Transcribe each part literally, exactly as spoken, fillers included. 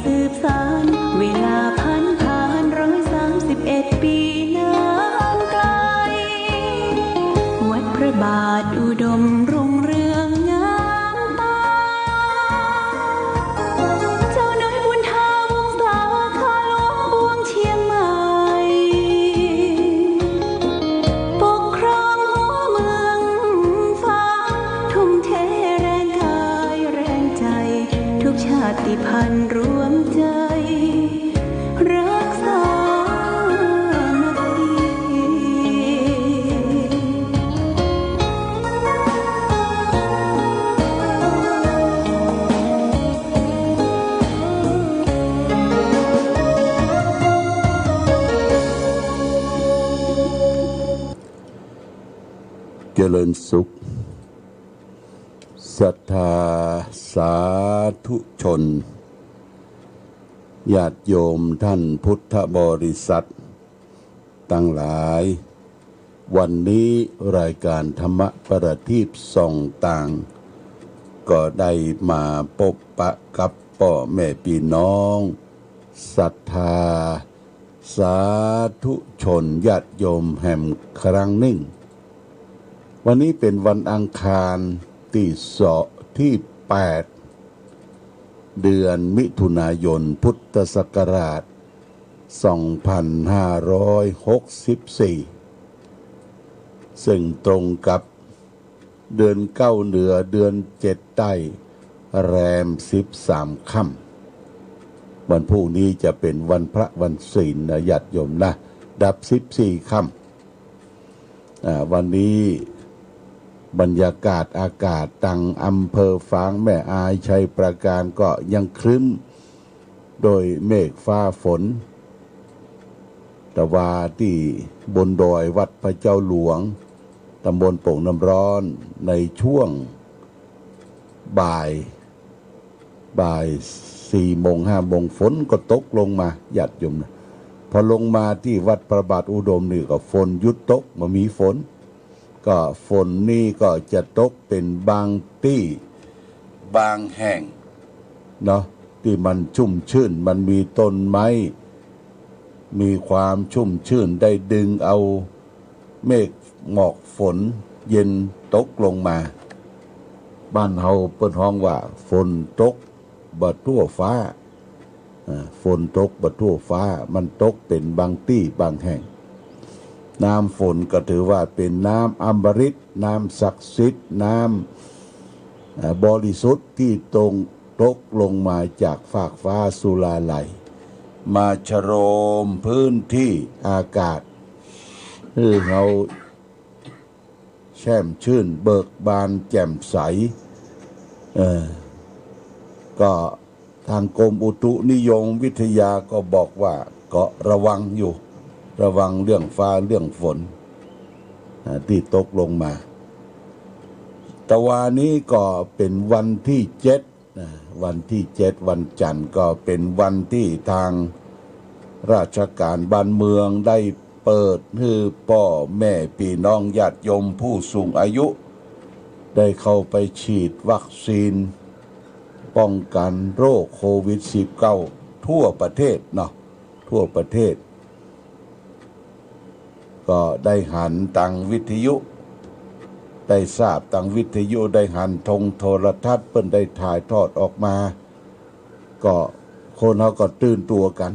สืบสาน เวลาผันผาน ร้อยสามสิบเอ็ดปีนานไกล วัดพระบาทอุดมรุ่งเรืองงามตา เจ้าน้อยบุญถาวงศา ข้าหลวงปวงเชียงใหม่ ปกครองหัวเมืองฟ้า ทุ่มเทแรงกายแรงใจ ทุกชาติพันธุ์รวมใจ รักสามัคคี เจริญสุข ศรัทธาสาธุชน ญาติโยมท่านพุทธบริษัทตังหลาย วันนี้รายการธรรมประทีปส่องต่าง ก็ได้มาปบปะกับป้อแม่ปี้น้องศรัทธาสาธุชนญาติโยมแหมครั้งนึ่ง วันนี้เป๋นวันอังคารตี้สอง ตี้แปด เดือนมิถุนายน พุทธศักราช สองพันห้าร้อยหกสิบสี่ ซึ่งตรงกับเดือนเก้าเหนือ เดือนเจ็ดใต้ แรมสิบสามค่ำ วันพรุ่งนี้จะเป๋นวันพระวันศีลนะ ญาติโยมนะ ดับสิบสี่ค่ำ อ่า วันนี้บรรยากาศอากาศตังอำเภอฝาง แม่อาย ชัยปราการ ก็ยังครึ้มโดยเมฆฟ้าฝน แต่ว่าตี้บนดอยวัดพระเจ้าหลวง ตำบลโป่งน้ำร้อน ในช่วงบ่าย บ่ายสี่โมงห้าโมง ฝนก็ตกลงมา ญาติโยมนะ พอลงมาตี้วัดพระบาทอุดมนี่ก็ฝนหยุดตก บ่มีฝน ก็ฝนนี่ก็จะตกเป๋นบางตี้บางแห่งเนาะ ตี้มันชุ่มชื่น มันมีต้นไม้ มีความชุ่มชื่น ได้ดึงเอาเมฆหมอกฝนเย็นตกลงมา บ้านเฮาเปิ้นฮ้องว่าฝนตกบ่ทั่วฟ้า อ่า ฝนตกบ่ทั่วฟ้า มันตกเป๋นบางตี้บางแห่ง น้ำฝนก็ถือว่าเป๋นน้ำอมฤต น้ำศักดิ์สิทธิ์ น้ำ อ่า บริสุทธิ์ตี้ตรง ตกลงมาจากฟากฟ้าสุราลัย มาชโลมพื้นตี้อากาศ หื้อเฮาแช่มชื่นเบิกบานแจ่มใส เออ ก็ทางกรมอุตุนิยมวิทยาก็บอกว่าก็ระวังอยู่ ระวังเรื่องฟ้าเรื่องฝน อ่า ตี้ตกลงมา ตะวานี้ก็เป๋นวันตี้เจ็ด นะ วันตี้เจ็ด วันจันทร์ ก็เป๋นวันตี้ทางราชการบ้านเมืองได้เปิดหื้อป้อแม่ปี้น้องญาติโยมผู้สูงอายุ ได้เข้าไปฉีดวัคซีนป้องกันโรคโควิดสิบเก้า ทั่วประเทศเนาะ ทั่วประเทศ ก็ได้หันตางวิทยุ ได้ทราบตางวิทยุ ได้หันตางโทรทัศน์ เปิ้นได้ถ่ายทอดออกมา ก็คนเฮาก็ตื่นตั๋วกั๋น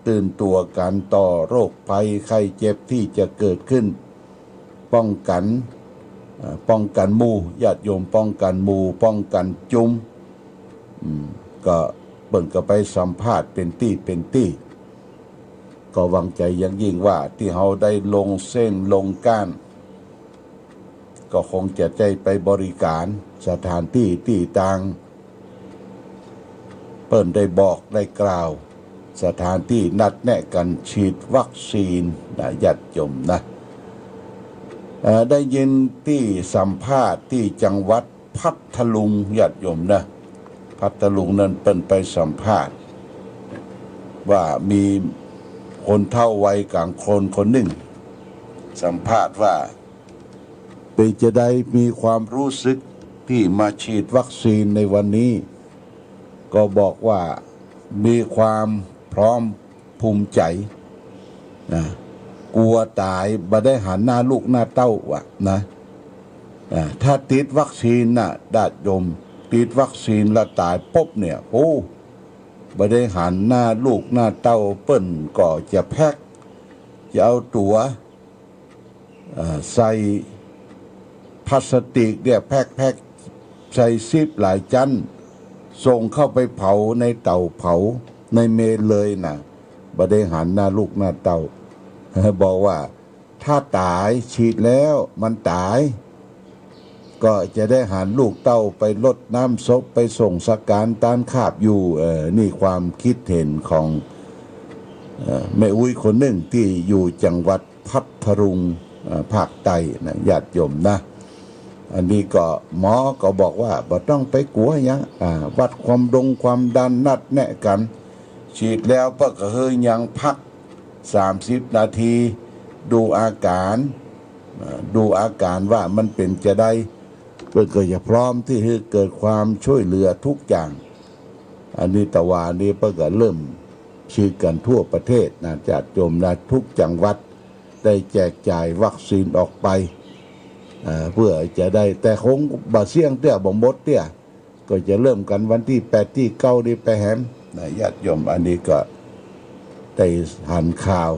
ตื่นตั๋วกั๋นต่อโรคภัยไข้เจ็บตี้จะเกิดขึ้น ป้องกั๋น เอ่อ ป้องกั๋นหมู่ ญาติโยมป้องกั๋นหมู่ ป้องกั๋นจุม อืม ก็เปิ้นก็ไปสัมภาษณ์เป๋นตี้เป๋นตี้ ก็หวังใจ๋อย่างยิ่งว่าตี้เฮาได้ลงเส้นลงก้าน ก็คงจะได้ไปบริการสถานตี้ตี้ตาง เปิ้นได้บอกได้กล่าว สถานตี้นัดแนะกั๋นฉีดวัคซีนนะ ญาติโยมนะ เอ่อ ได้ยินตี้สัมภาษณ์ตี้จังหวัดพัทลุง ญาติโยมนะ พัทลุงนั้นเปิ้นไปสัมภาษณ์ ว่ามีคนเฒ่าวัยก๋างคนคนนึ่ง สัมภาษณ์ว่า เป๋นจาใด มีความรู้สึกตี้มาฉีดวัคซีนในวันนี้ ก็บอกว่า มีความพร้อมภูมิใจ๋นะ กั๋วต๋ายบ่ได้หันหน้าลูกหน้าเต้าอะนะ อ่า ถ้าติดวัคซีนน่ะ ญาติโยม ติดวัคซีนแล้วต๋ายปุ๊บเนี่ย โอ้ บ่ได้หันหน้าลูกหน้าเต้า เปิ้นก็จะแพ็ค จะเอาตั๋ว เอ่อ ใส่พลาสติกเนี่ย แพ็คๆ ใส่ซิปหลายจั๊น ส่งเข้าไปเผาในเต๋าเผาในเมรุเลยน่ะ บ่ได้หันหน้าลูกหน้าเต้า บอกว่าถ้าต๋าย ฉีดแล้วมันต๋าย ก็จะได้หันลูกเต้าไปรดน้ำศพ ไปส่งสังฆารตานคาบอยู่ เอ่อ นี่ความคิดเห็นของ เอ่อ แม่อุ๊ยคนนึ่งตี้อยู่จังหวัดพัทลุง เอ่อ ภาคใต้นะ ญาติโยมนะ อันนี้ก็หมอก็บอกว่าบ่ต้องไปกั๋วหยัง อ่า วัดความดงความดันนัดแนะกั๋น ฉีดแล้วเปิ้นก็หื้อยังพักสามสิบนาที ดูอาก๋าน อ่า ดูอาก๋านว่ามันเป๋นจาใด เปิ้นก็จะพร้อมตี้หื้อเกิดความช่วยเหลือทุกอย่าง อันนี้ตะวานี้เปิ้นก็เริ่มฉีดกั๋นทั่วประเทศนะ ญาติโยมนะ ทุกจังหวัดได้แจกจ่ายวัคซีนออกไป อ่า เพื่อจะได้ แต่คงบ่เสี้ยงเตื้อ บ่หมดเตื้อ ก็จะเริ่มกั๋นวันตี้แปดตี้เก้านี้ไปแหมนะ ญาติโยม อันนี้ก็ได้หันข่าว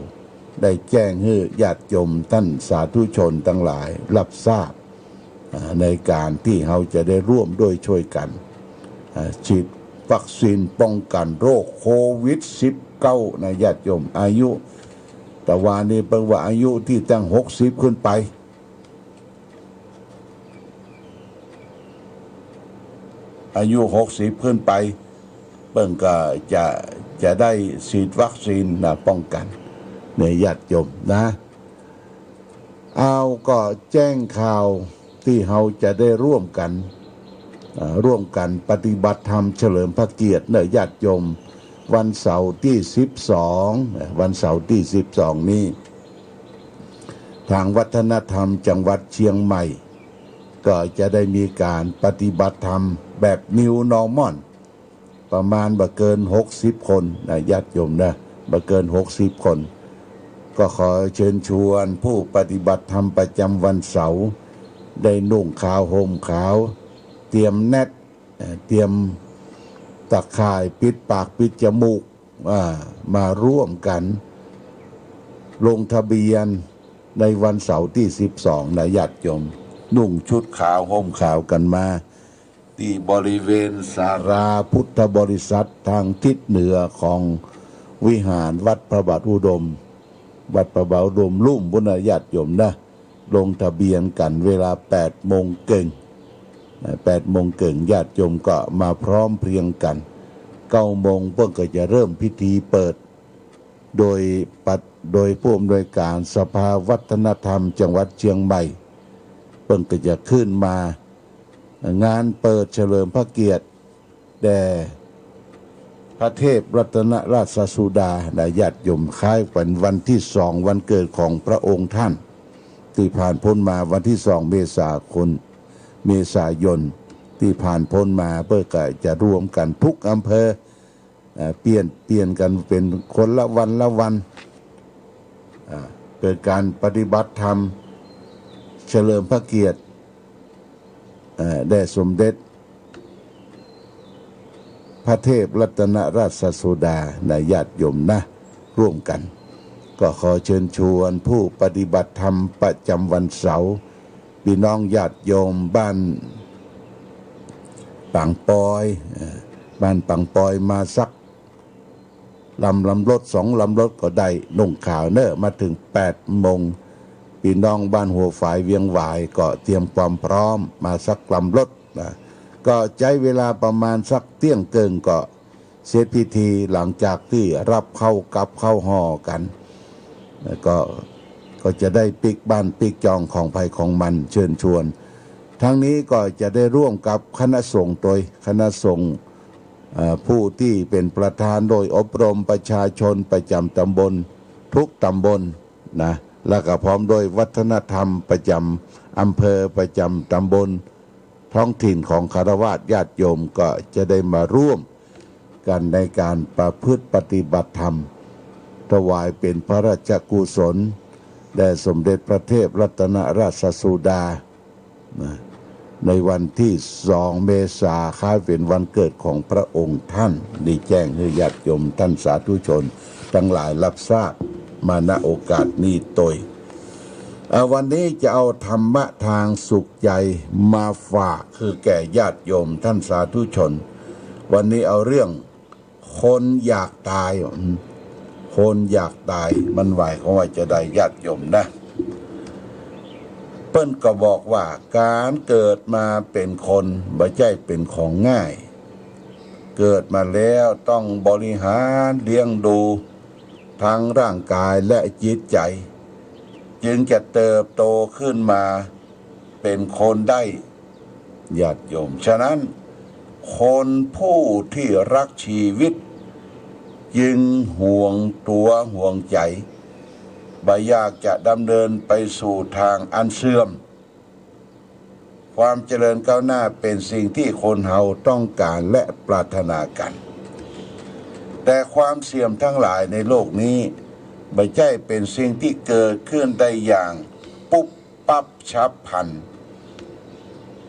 ได้แจ้งหื้อญาติโยมต้านสาธุชนตังหลายฮับทราบ อ่า ในก๋านตี้เฮาจะได้ร่วมด้วยช่วยกั๋น อ่า ฉีดวัคซีนป้องกั๋นโรคโควิดสิบเก้านะ ญาติโยม อายุ ตะวานี้เปิ้นว่าอายุตี้ตั้งหกสิบขึ้นไป อายุหกสิบขึ้นไป เปิ้นก็จะ จะได้ฉีดวัคซีนนะ ป้องกั๋น ในญาติโยมนะ เอา ก็แจ้งข่าวตี้เฮาจะได้ร่วมกั๋น เอ่อ ร่วมกั๋นปฏิบัติธรรมเฉลิมพระเกียรติเน่อญาติโยม วันเสาร์ตี้สิบสอง เอ่อ วันเสาร์ตี้สิบสองนี้ ตางวัฒนธรรมจังหวัดเชียงใหม่ ก็จะได้มีก๋านปฏิบัติธรรมแบบ New Normal ประมาณบ่เกินหกสิบคนนะ ญาติโยมนะ บ่เกินหกสิบคน ก็ขอเชิญชวนผู้ปฏิบัติธรรมประจำวันเสาร์ ได้นุ่งขาวห่มขาว เตรียมแน็ต เอ่อ เตรียมตะข่ายปิดปากปิดจมูก อ่า มาร่วมกั๋นลงทะเบียนในวันเสาร์ตี้สิบสองนะ ญาติโยม นุ่งชุดขาวห่มขาวกั๋นมา ตี้บริเวณศาลาพุทธบริษัทตางทิศเหนือของวิหารวัดพระบาทอุดม วัดพระบาทอุดมลุ่มปู๊นนะ ญาติโยมนะ ลงทะเบียนกั๋นเวลาแปดโมงเกิ่ง เอ่อ แปดโมงเกิ่ง ญาติโยมก็มาพร้อมเพรียงกั๋น เก้าโมงเปิ้นก็จะเริ่มพิธีเปิด โดยปัด โดยผู้อำนวยก๋านสภาวัฒนธรรมจังหวัดเชียงใหม่ เปิ้นก็จะขึ้นมา งานเปิดเฉลิมพระเกียรติแด่พระเทพรัตนราชสุดานะ ญาติโยม คล้ายวัน วันตี้สองวันเกิดของพระองค์ต้าน ตี้ผ่านป๊นมาวันตี้สองเมษาคน เมษายนตี้ผ่านป๊นมา เปิ้นก็จะร่วมกั๋นทุกอำเภอ เอ่อ เปลี่ยน เปลี่ยนกั๋นเป๋นคนละวันละวัน อ่า เป๋นก๋านปฏิบัติธรรมเฉลิมพระเกียรติ เอ่อ แด่สมเด็จพระเทพรัตนราชสุดานะ ญาติโยมนะ ร่วมกั๋น ก็ขอเชิญชวนผู้ปฏิบัติธรรมประจำวันเสาร์ ปี้น้องญาติโยมบ้านปางปอย เอ่อ บ้านปางปอยมาสักลำ ลำรถสองลำรถก็ได้ นุ่งขาวเน่อ มาเถิงแปดโมง ปี้น้องบ้านหัวฝายเวียงหวายก็เตรียมความพร้อมมาสักลำรถนะ ก็ใจ๊เวลาประมาณสักเตี้ยงเกิ่งก็ เสร็จพิธี หลังจากตี้ฮับข้าวกับข้าวห่อกั๋น แล้วก็ ก็จะได้ปิ๊กบ้านปิ๊กจองของใผของมัน เชิญชวน ทั้งนี้ก็จะได้ร่วมกับคณะสงฆ์โตย คณะสงฆ์ เอ่อ ผู้ตี้เป๋นประธานโดยอบรมประชาชนประจำตำบลทุกตำบลนะ แล้วก็พร้อมด้วยวัฒนธรรมประจำอำเภอ ประจำตำบล ท้องถิ่นของฆราวาสญาติโยมก็จะได้มาร่วม กันในการประพฤติปฏิบัติธรรม ถวายเป็นพระราชกุศลแด่สมเด็จพระเทพรัตนราชสุดา นะ ในวันตี้สองเมษา คล้ายเป๋นวันเกิดของพระองค์ท่าน ได้แจ้งหื้อญาติโยมต้านสาธุชนตังหลายฮับทราบมา ณ โอกาสนี้ตวย อ่า วันนี้จะเอาธรรมะตางสุขใจ๋มาฝากหื้อแก่ญาติโยมต้านสาธุชน วันนี้เอาเรื่อง คนอยากต๋าย อืม คนอยากต๋าย มันหมายความว่าจาใดญาติโยมนะ เปิ้นก็บอกว่าก๋านเกิดมาเป๋นคนบ่ใจ้เป๋นของง่าย เกิดมาแล้วต้องบริหารเลี้ยงดูตังร่างก๋ายและจิตใจ๋ จึงจะเติบโตขึ้นมาเป๋นคนได้ ญาติโยม ฉะนั้นคนผู้ตี้ฮักจีวิต จึงห่วงตั๋วห่วงใจ๋ บ่อยากจะดำเนินไปสู่ตางอันเสื่อม ความเจริญก้าวหน้าเป๋นสิ่งตี้คนเฮาต้องก๋านและปรารถนากั๋น แต่ความเสื่อมตังหลายในโลกนี้ บ่ใจ้เป๋นสิ่งตี้เกิดขึ้นได้อย่างปุ๊บปั๊บฉับพลัน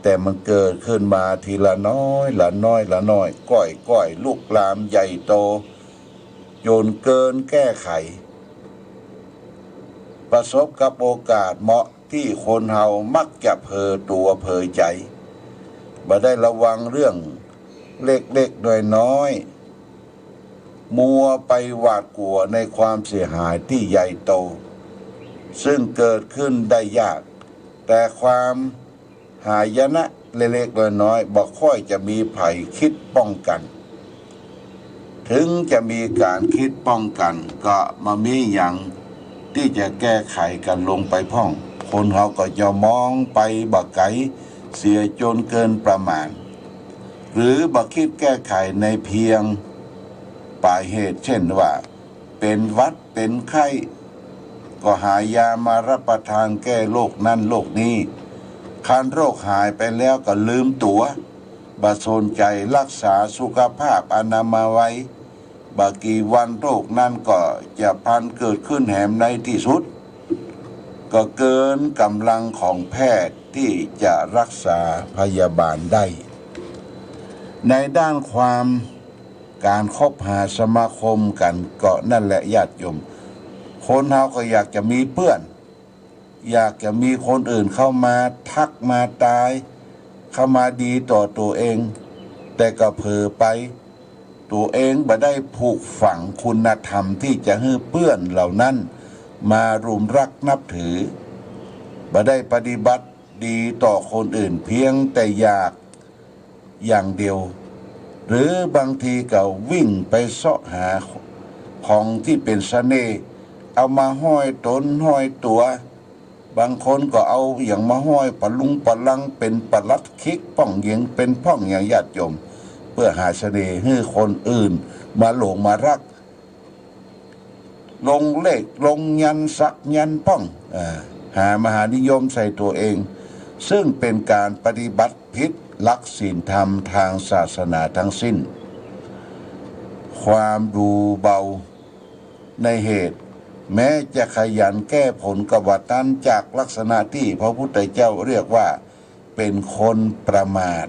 แต่มันเกิดขึ้นมาทีละน้อยละน้อยละน้อย ก้อยๆ ลุกลามใหญ่โต จ๋นเกินแก้ไข ประสบกับโอกาสเหมาะตี้คนเฮามักจะเผลอตั๋วเผลอใจ๋ บ่ได้ระวังเรื่องเล็กๆ น้อยๆ มัวไปหวาดกั๋วในความเสียหายตี้ใหญ่โต ซึ่งเกิดขึ้นได้ยาก แต่ความหายนะเล็กๆ น้อยๆ บ่ค่อยจะมีใผคิดป้องกั๋น ถึงจะมีก๋านคิดป้องกั๋น ก็บ่มีหยังตี้จะแก้ไขกั๋นลงไปพ่อง คนเฮาก็จะมองไปบ่ไก๋เสียจ๋นเกินประมาณ หรือบ่คิดแก้ไขในเพียงป๋ายเหตุ เจ้นว่า เป๋นหวัดเป๋นไข้ ก็หายามาฮับประตานแก้โรคนั้นโรคนี้ คันโรคหายไปแล้วก็ลืมตั๋ว บ่สนใจ๋ฮักษาสุขภาพอนามัย บ่กี่วันโรคนั้นก็จะพลันเกิดขึ้นแหมในตี้สุด ก็เกินก๋ำลังของแพทย์ตี้จะฮักษาพยาบาลได้ ในด้านความ ก๋านคบหาสมาคมกั๋นก็นั่นแหละญาติโยม คนเฮาก็อยากจะมีเปื้อน อยากจะมีคนอื่นเข้ามาฮักมาตาย เข้ามาดีต่อตั๋วเอง แต่ก็เผลอไป ตั๋วเองบ่ได้ผูกฝังคุณธรรมตี้จะหื้อเปื้อนเหล่านั้นมารุมฮักนับถือ บ่ได้ปฏิบัติดีต่อคนอื่น เพียงแต่อยาก อย่างเดียว หรือบางทีก็วิ่งไปเซาะหาของตี้เป๋นเสน่ห์ เอามาห้อยต๋นห้อยตั๋ว บางคนก็เอาหยังมาห้อยปะลุงปะลัง เป๋นประหลัดขิกป้องเยงเป๋นพ่องอย่างญาติโยม เปื้อหาเสน่ห์หื้อคนอื่นมาหลงมาฮัก ลงเลขลงยันต์สักยันต์พ่อง อ่า หามหานิยมใส่ตั๋วเอง ซึ่งเป๋นก๋านปฏิบัติผิดหลักศีลธรรมตางศาสนาตังสิ้น ความดูเบาในเหตุ แม้จะขยันแก้ผลก็บ่ตันจากลักษณะตี้พระพุทธเจ้าเรียกว่า เป๋นคนประมาท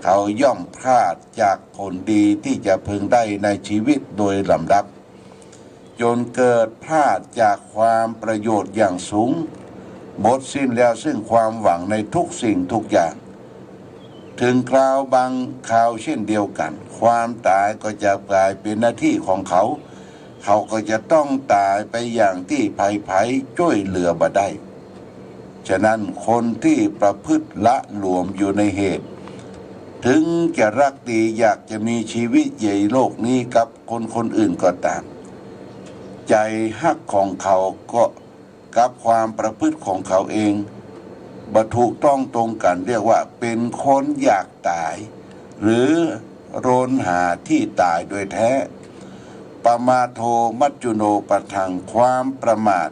เขาย่อมพลาดจากผลดีตี้จะพึงได้ในจีวิตโดยลำดับ จ๋นเกิดพลาดจากความประโยชน์อย่างสูง หมดสิ้นแล้วซึ่งความหวังในทุกสิ่งทุกอย่าง เถิงคราวบางคราวเจ้นเดียวกั๋น ความต๋ายก็จะก๋ายเป๋นหน้าตี้ของเขา เขาก็จะต้องต๋ายไปอย่างตี้ใผๆ จ้วยเหลือบ่ได้ ฉะนั้นคนตี้ประพฤติหละหลวมอยู่ในเหตุ เถิงจะฮักดีอยากจะมีจีวิตในโลกนี้กับคนคนอื่นก็ต๋าม ใจ๋ฮักของเขาก็ กับความประพฤติของเขาเอง บ่ถูกต้องตรงกั๋น เรียกว่าเป๋นคนอยากต๋าย หรือรนหาตี้ต๋ายโดยแท้ ปมาโทมัจจุโนปะทัง ความประมาท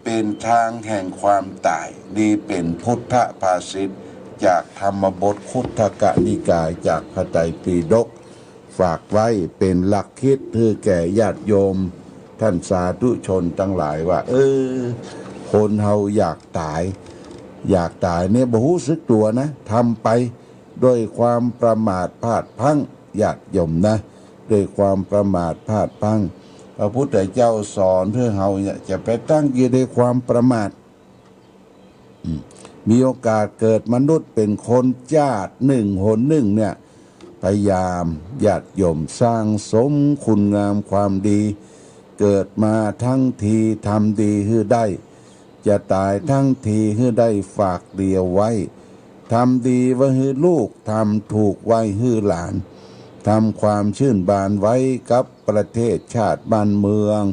เป๋นตางแห่งความต๋าย นี้เป๋นพุทธภาษิตจากธรรมบทคุตทกนิกาย จากพระไตรปิฎก ฝากไว้เป๋นหลักคิดหื้อแก่ญาติโยมต้านสาธุชนตังหลายว่า เออ คนเฮาอยากต๋าย อยากต๋ายเนี่ยบ่ฮู้สึกตั๋วนะ ทำไปด้วยความประมาทพลาดพลั้ง ญาติโยมนะ ด้วยความประมาทพลาดพลั้ง พระพุทธเจ้าสอนหื้อเฮาเนี่ยจะไปตั้งอยู่ในความประมาท อืม มีโอกาสเกิดมนุษย์เป๋นคนจาตินึ่งหนนึ่งเนี่ย พยายามญาติโยมสร้างสมคุณงามความดี เกิดมาทั้งทีทำดีหื้อได้ จะต๋ายทั้งทีหื้อได้ฝากดีเอาไว้ ทำดีไว้หื้อลูก ทำถูกไว้หื้อหลาน ทำความชื่นบานไว้กับประเทศชาติบ้านเมือง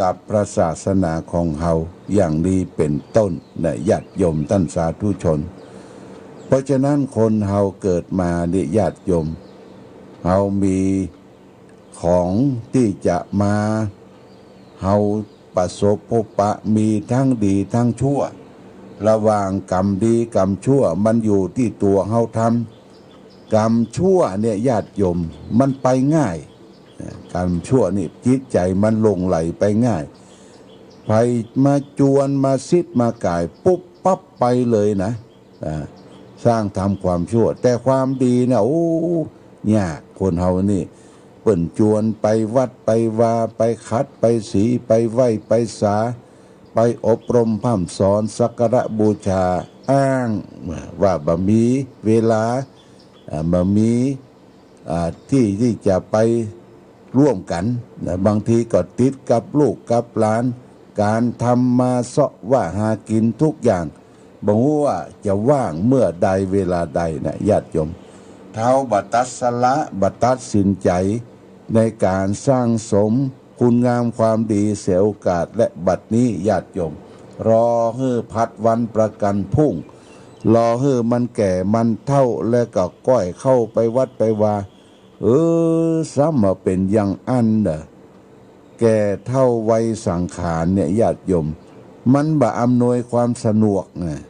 กับพระศาสนาของเฮา อย่างนี้เป๋นต้นนะ ญาติโยมต้านสาธุชน เพราะฉะนั้นคนเฮาเกิดมาเนี่ยญาติโยม เฮามีของตี้จะมา เฮาประสบพบปะมีทั้งดีทั้งชั่ว ระหว่างกรรมดีกรรมชั่วมันอยู่ตี้ตั๋วเฮาทำ กรรมชั่วเนี่ยญาติโยมมันไปง่าย กรรมชั่วนี่จิตใจ๋มันหลงใหลไปง่าย ใผมาจวนมาซิดมาก๋ายปุ๊บปั๊บไปเลยนะ อ่า สร้างทำความชั่ว แต่ความดีเนี่ย โอ้ ยาก คนเฮานี่ เปิ้นจวนไปวัดไปวา ไปขัดไปสี ไปไหว้ไปสา ไปอบรมพร่ำสอน สักการะบูชา อ้างว่าบ่มีเวลา อ่า บ่มี อ่า ตี้ ตี้จะไปร่วมกั๋นนะ บางทีก็ติดกับลูกกับหลาน ก๋านทำมาเซาะว่าหากิ๋นทุกอย่าง บ่ฮู้ว่าจะว่างเมื่อใดเวลาใดนะ ญาติโยม เฮาบ่ตัดสละ บ่ตัดสินใจ๋ในก๋านสร้างสมคุณงามความดีเสียโอกาส และบัดนี้ญาติโยม รอหื้อผัดวันประกั๋นพรุ่ง รอหื้อมันแก่มันเฒ่า แล้วก็ก้อยเข้าไปวัดไปวา เออ ซ้ำมาเป๋นอย่างอั้นเน่อ แก่เฒ่าวัยสังขารเนี่ยญาติโยม มันบ่อำนวยความสะดวกนะ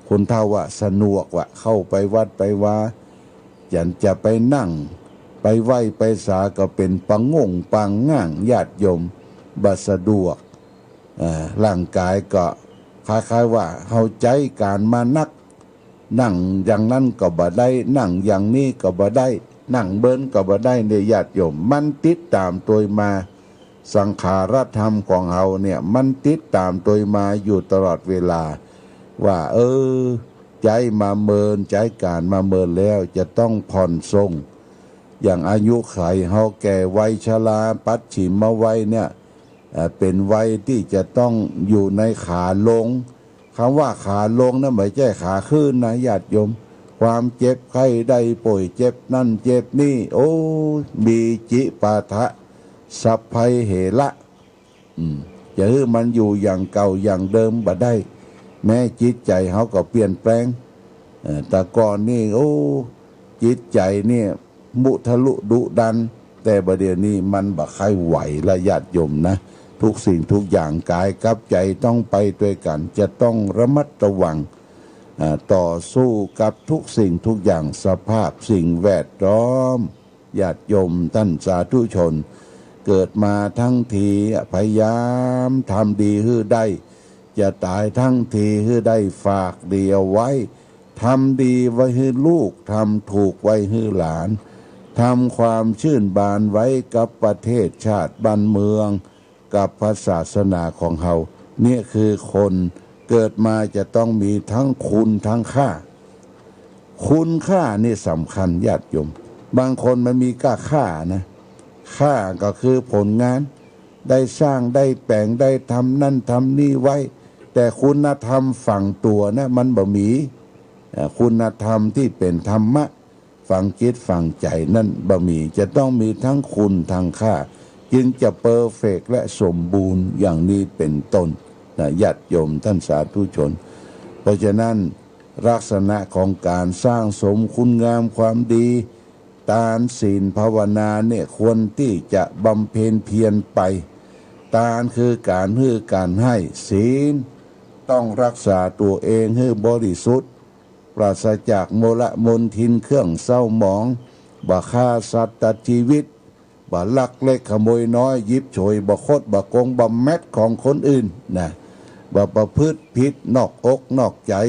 คนเฒ่าว่าสะดวกว่าเข้าไปวัดไปวา จันจะไปนั่ง ไปไหว้ไปสาก็เป๋นปะง่งปะง่าง ญาติโยม บ่สะดวก เอ่อ ร่างก๋ายก็คล้ายๆว่าเฮาใจ๊ก๋านมานัก นั่งอย่างนั้นก็บ่ได้ นั่งอย่างนี้ก็บ่ได้ นั่งเมินก็บ่ได้เนี่ยญาติโยม มันติดต๋ามตวยมา สังขารธรรมของเฮาเนี่ย มันติดต๋ามตวยมาอยู่ตลอดเวลา ว่า เออ ใจ๊มาเมิน ใจ๊ก๋านมาเมินแล้วจะต้องผ่อนส่ง อย่างอายุขัยเฮาแก่วัยชราปัจฉิมวัยเนี่ย เอ่อ เป๋นวัยตี้จะต้องอยู่ในขาลง กำว่าขาลงนั้นบ่ใจ้ขาขึ้นนะญาติโยม ความเจ็บไข้ได้ป่วย เจ็บนั่นเจ็บนี่ โอ้ มีจิปาทะ สัพไพเหระ อืม จะหื้อมันอยู่อย่างเก่าอย่างเดิมบ่ได้ แม้จิตใจ๋เฮาก็เปลี่ยนแปลง เอ่อ แต่ก่อนนี่ โอ้ จิตใจ๋เนี่ย มุทะลุดุดัน แต่บ่าเดี่ยวนี้มันบ่ใค่ไหวละญาติโยมนะ ทุกสิ่งทุกอย่างก๋ายกับใจ๋ต้องไปตวยกั๋น จะต้องระมัดระวัง อ่า ต่อสู้กับทุกสิ่งทุกอย่าง สภาพสิ่งแวดล้อม ญาติโยมต้านสาธุชน เกิดมาทั้งทีพยายามทำดีหื้อได้ จะต๋ายทั้งทีหื้อได้ฝากดีเอาไว้ ทำดีไว้หื้อลูก ทำถูกไว้หื้อหลาน ทำความชื่นบานไว้กับประเทศชาติบ้านเมือง กับพระศาสนาของเฮา เนี่ยคือคนเกิดมาจะต้องมีทั้งคุณทั้งค่า คุณค่านี่สำคัญญาติโยม บางคนมันมีก้าค่านะ ค่าก็คือผลงาน ได้สร้าง ได้แป๋ง ได้ทำนั่นทำนี่ไว้ แต่คุณธรรมฝังตั๋วนะ มันบ่มี เอ่อ คุณธรรมตี้เป๋นธรรมะ ฝังจิตฝังใจ๋นั่นบ่มี จะต้องมีทั้งคุณทั้งค่า จึงจะเพอร์เฟกต์และสมบูรณ์ อย่างนี้เป๋นต้นนะ ญาติโยมต้านสาธุชน เพราะฉะนั้นลักษณะของก๋านสร้างสมคุณงามความดี ตานศีลภาวนาเนี่ยควรตี้จะบำเพ็ญเพียรไป ตานคือก๋านหื้อก๋านให้ ศีลต้องรักษาตั๋วเองหื้อบริสุทธิ์ ปราศจากมลมลทินเครื่องเศร้าหมอง บ่ฆ่าสัตว์ตัดชีวิต บ่ลักเล็กขโมยน้อย หยิบฉวย บ่คด บ่โกง บ่แม็ดของคนอื่นนะ บ่ประพฤติผิดนอกอกนอกใจ๋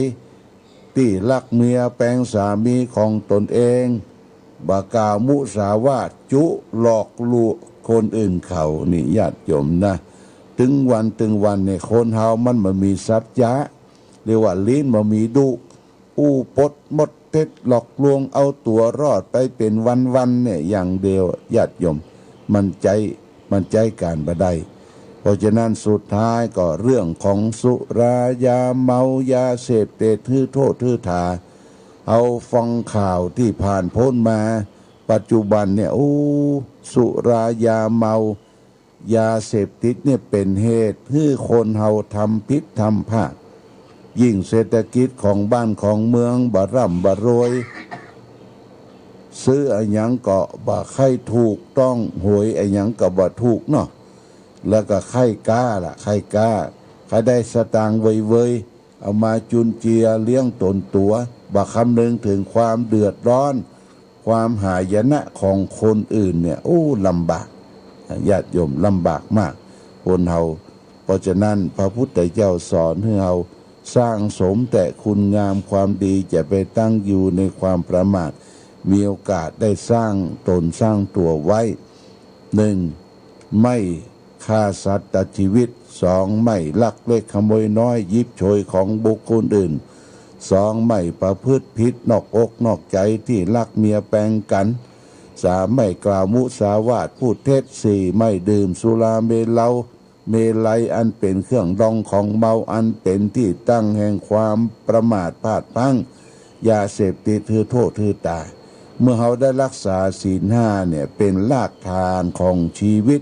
ตี้ลักเมียแป๋งสามีของตนเอง บ่กล่าวมุสาวาท จุหลอกลวงคนอื่นเขา นี่ญาติโยมนะ ตึงวันตึงวันเนี่ย คนเฮามันบ่มีสัจจะ เรียกว่าลิ้นบ่มีดุ อู้ปดมดเท็จ หลอกลวงเอาตั๋วรอดไปเป๋นวันๆ เนี่ยอย่างเดียว ญาติโยม มันใจ๊ มันใจ๊ก๋านบ่ได้ เพราะฉะนั้นสุดท้ายก็เรื่องของสุรายาเมา ยาเสพติด หื้อโต้ษหื้อถา เฮาฟังข่าวตี้ผ่านป๊นมา ปัจจุบันเนี่ย โอ้ สุรายาเมา ยาเสพติดเนี่ยเป๋นเหตุหื้อคนเฮาทำผิดทำพลาด ยิ่งเศรษฐกิจของบ้านของเมืองบ่ร่ำบ่รวย ซื้ออะหยังก็บ่ใค่ถูกต้อง หวยอะหยังก็บ่ถูกเนาะ แล้วก็ใค่ก๊าล่ะ ใค่ก๊า ใค่ได้สตางค์เวยๆ เอามาจุนเจือเลี้ยงตนตั๋ว บ่คำนึงเถิงความเดือดร้อน ความหายนะของคนอื่นเนี่ย โอ้ ลำบาก ญาติโยม ลำบากมาก คนเฮา เพราะฉะนั้นพระพุทธเจ้าสอนหื้อเฮาสร้างสมแต่คุณงามความดี จะไปตั้งอยู่ในความประมาท มีโอกาสได้สร้างตนสร้างตั๋วไว้ หนึ่ง ไม่ฆ่าสัตว์ตัดชีวิต สอง ไม่ลักเล็กขโมยน้อย หยิบฉวยของบุคคลอื่น สอง ไม่ประพฤติผิดนอกอกนอกใจ๋ ตี้ลักเมียแป๋งกั๋น สาม ไม่กล่าวมุสาวาท พูดเท็จ สี่ ไม่ดื่มสุราเมรย เมรัย อันเป๋นเครื่องดองของเมา อันเป๋นตี้ตั้งแห่งความประมาทพลาดพลั้ง ยาเสพติด หื้อโต้ษหื้อถา เมื่อเฮาได้รักษาศีลห้าเนี่ย เป๋นรากฐานของชีวิต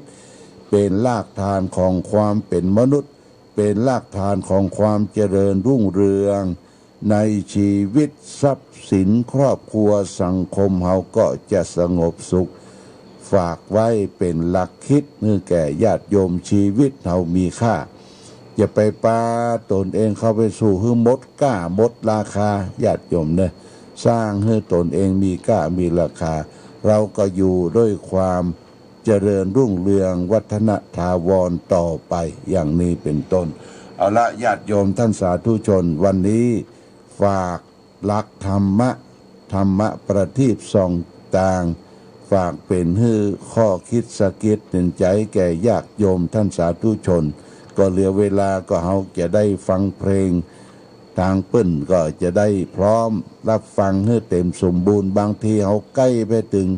เป๋นรากฐานของความเป๋นมนุษย์ เป๋นรากฐานของความเจริญรุ่งเรือง ในชีวิต ทรัพย์สินครอบครัวสังคมเฮาก็จะสงบสุข ฝากไว้เป๋นหลักคิดหื้อแก่ญาติโยม ชีวิตเฮามีค่า อย่าไปปาตนเองเข้าไปสู่หื้อหมดก้าหมดราคา ญาติโยมเน่อ สร้างหื้อตนเองมีก้ามีราคา เราก็อยู่ด้วยความ เจริญรุ่งเรืองวัฒนถาวรต่อไป อย่างนี้เป๋นต้น เอาละ ญาติโยมท่านสาธุชน วันนี้ฝากหลักธรรมะ ธรรมะประทีปส่องตาง ฝากเป๋นหื้อข้อคิดสะกิดเตือนใจ๋แก่ญาติโยมท่านสาธุชน ก็เหลือเวลาก็เฮาจะได้ฟังเพลง ตางเปิ้นก็จะได้พร้อมรับฟังหื้อเต็มสมบูรณ์ บางทีเฮาใก้ไปเถิง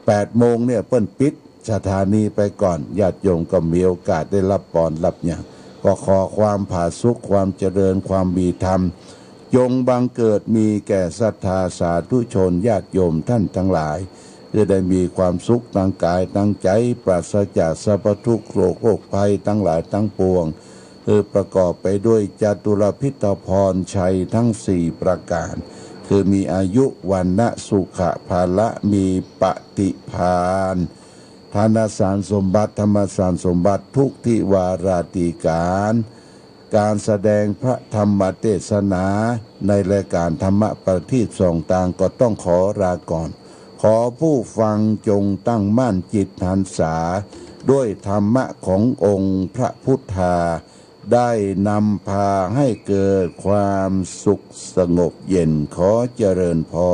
แปดโมงเนี่ยเปิ้นปิดสถานีไปก่อน ญาติโยมก็มีโอกาสได้รับปอนรับหยัง ก็ขอความผาสุก ความเจริญ ความมีธรรม จงบังเกิดมีแก่ศรัทธาสาธุชนญาติโยมท่านตังหลาย เพื่อได้มีความสุขตางก๋ายตางใจ๋ ปราศจากสัพพทุกข์โศกโรคภัยตังหลายตังปวง คือประกอบไปด้วยจตุรพิธพรชัยทั้งสี่ประก๋าน คือมีอายุ วรรณะ สุขะ พละ มีปฏิภาณ ธนสารสมบัติ ธรรมสารสมบัติ ทุกทิวาราธิก๋าน ก๋านแสดงพระธรรมเตสนาในรายก๋านธรรมะประทีปส่องตางก็ต้องขอลาก่อน ขอผู้ฟังจงตั้งมั่นจิตหันษา ด้วยธรรมะขององค์พระพุทธา ได้นำพาให้เกิดความสุขสงบเย็น ขอเจริญพร